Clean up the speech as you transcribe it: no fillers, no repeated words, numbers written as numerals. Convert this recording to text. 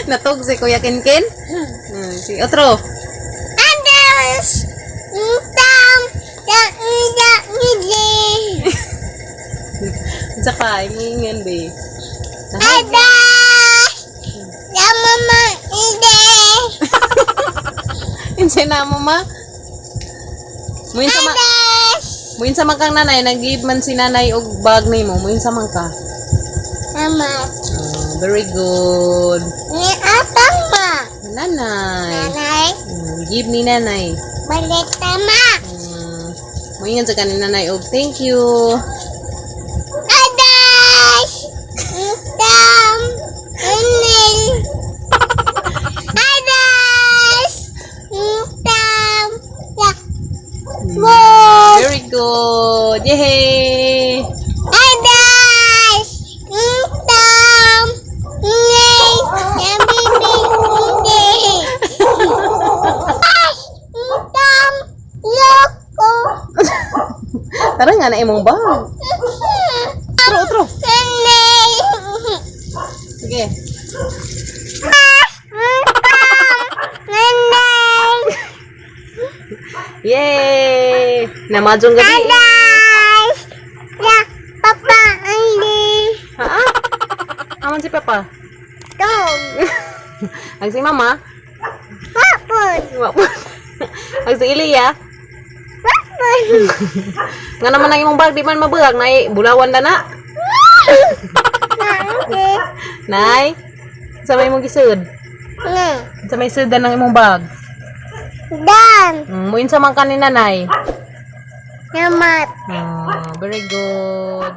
Natog si Kuya Kinkin? Si otro. Others. Tam. Da da da. Unsa ka ingon be? Others. Ya mama ide. Unsa na mo ma? Muin sa ma Others. Muin sa man kang nanay, nag-give man si nanay og bag nimo, muin sa man ka. Mama. Oh, very good. Ni atang ma. Nanay. Nanay. Give ni nanay. Balik tama. Muingon sa kanin nanay og thank you. Others. Tam. Unil. Others. Tam. Ya. Bo. Very good. Yay! Others. Tam. Unil. Ya bibi. Unil. Tam. Loko. Tara nga na imong bag. Otro, otro. Unil. Sige. Nanay. Yay! Namajong gabi. Nanay. Ya, papa, andi. Ha? Aman si Papa. Dog. Ang si Mama. Papon. Wa po. Ang si Ilya. Papon. Nga naman ang imong bag, di man mabuhag. Nay, bulawan na na. Nanay. Nay, sa may imong gisud. Na. Sa may sudan ng imong bag. Dan. Muin sa man kanin nanay. Namat. Ah, very good.